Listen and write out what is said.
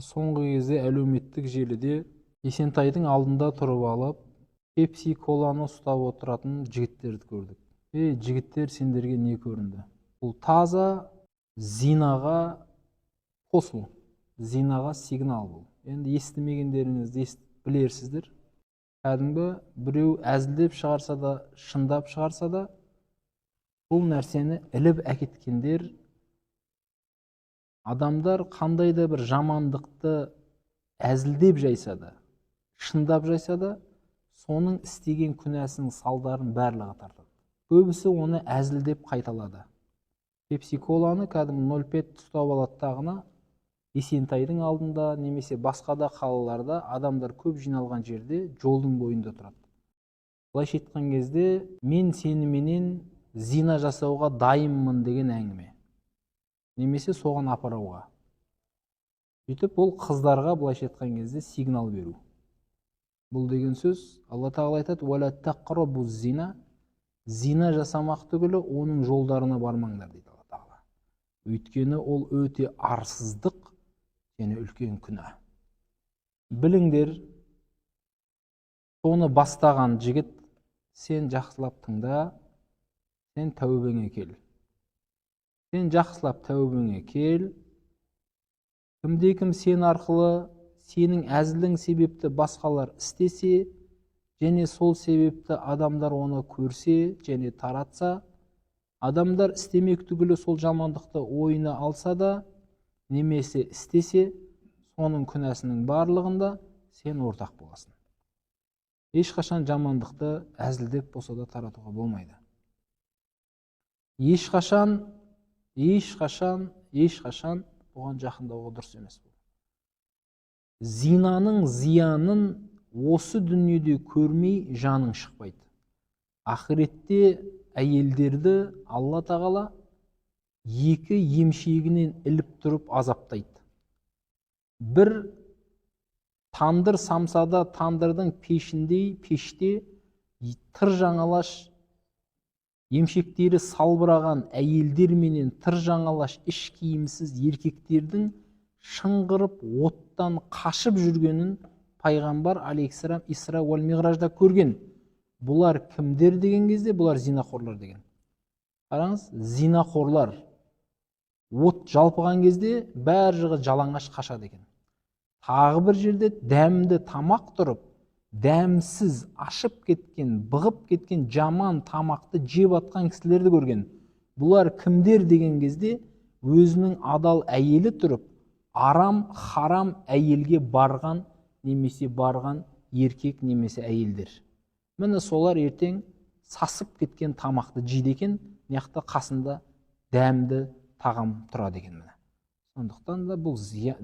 Соңғы кезде әлеуметтік желіде Есентайдың алдында тұрып алып, пепси коланы ұстап отыратын жігіттерді көрдік. Ей, жігіттер, сендерге не көрінді? Бұл таза зинаға қосу, зинаға сигнал бұл. Енді естімегендеріңізді білерсіздер. Кәдімгі біреу әзілдеп шығарса да, шындап шығарса да, бұл нәрсені іліп әкеткендер адамдар қандай да бір жамандықты әзілдеп жайса да, шындап жайса да, соның істеген күнәсінің салдарын барлығы тартады. Көбісі оны әзілдеп қайталады. Пепси коланы кәдімгі 0,5 ұстап алады тағына, Есентайдың алдында немесе басқа да қалаларда адамдар көп жиналған жерде жолдың бойында тұрады. Былайша айтқан кезде, мен сеніменен зина жасауға дайынмын деген әңгіме, немесе соған апарауға. Сөйтіп ол қыздарға былайша айтқан кезде сигнал беру. Бұл деген сөз, Алла Тағала айтады: «Уәлә тақрабу зина», зина жасамақ түгілі, оның жолдарына бармаңдар дейді Алла Тағала. Өйткені ол өте арсыздық және үлкен күнә. Біліңдер, соны бастаған жігіт, сен жақсылап тыңда, сен тәубеңе кел. Сен жақсылап тәубеңе кел. Кімде кім сен арқылы, сенің әзілің себепті басқалар істесе және сол себепті адамдар оны көрсе және таратса, адамдар істемек түгілі сол жамандықты ойына алса да немесе істесе, соның күнәсінің барлығында сен ортақ боласың. Ешқашан жамандықты әзілдеп болса да таратуға болмайды. Ешқашан, ешқашан, ешқашан бұған жақындауға дұрыс емес. Бұл зинаның зиянын осы дүниеде көрмей жаның шықпайды. Ақыретте әйелдерді Алла Тағала екі емшегінен іліп тұрып азаптайды. Бір тандыр самсада, тандырдың пешіндей пеште тыр жаңалаш емшектері салбыраған әйелдер менен тыр жаңалаш іш киімсіз еркектердің шыңғырып оттан қашып жүргенін пайғамбар алейхиссалам Исра уәл Миғражда көрген. Бұлар кімдер деген кезде, бұлар зинақорлар деген. Қараңыз, зинақорлар от жалпыған кезде бәр жағы жалаңаш қашады екен. Тағы бір жерде дәмді тамақ тұрып, дәмсіз, ашып кеткен, бұғып кеткен жаман тамақты жеп атқан кісілерді көрген. Бұлар кімдер деген кезде, өзінің адал әйелі тұрып, арам, харам әйелге барған немесе барған еркек немесе әйелдер. Міне, солар ертең сасып кеткен тамақты жейді екен, мына жақта қасында дәмді тағам тұрады екен, міне. Сондықтан да бұл зиян.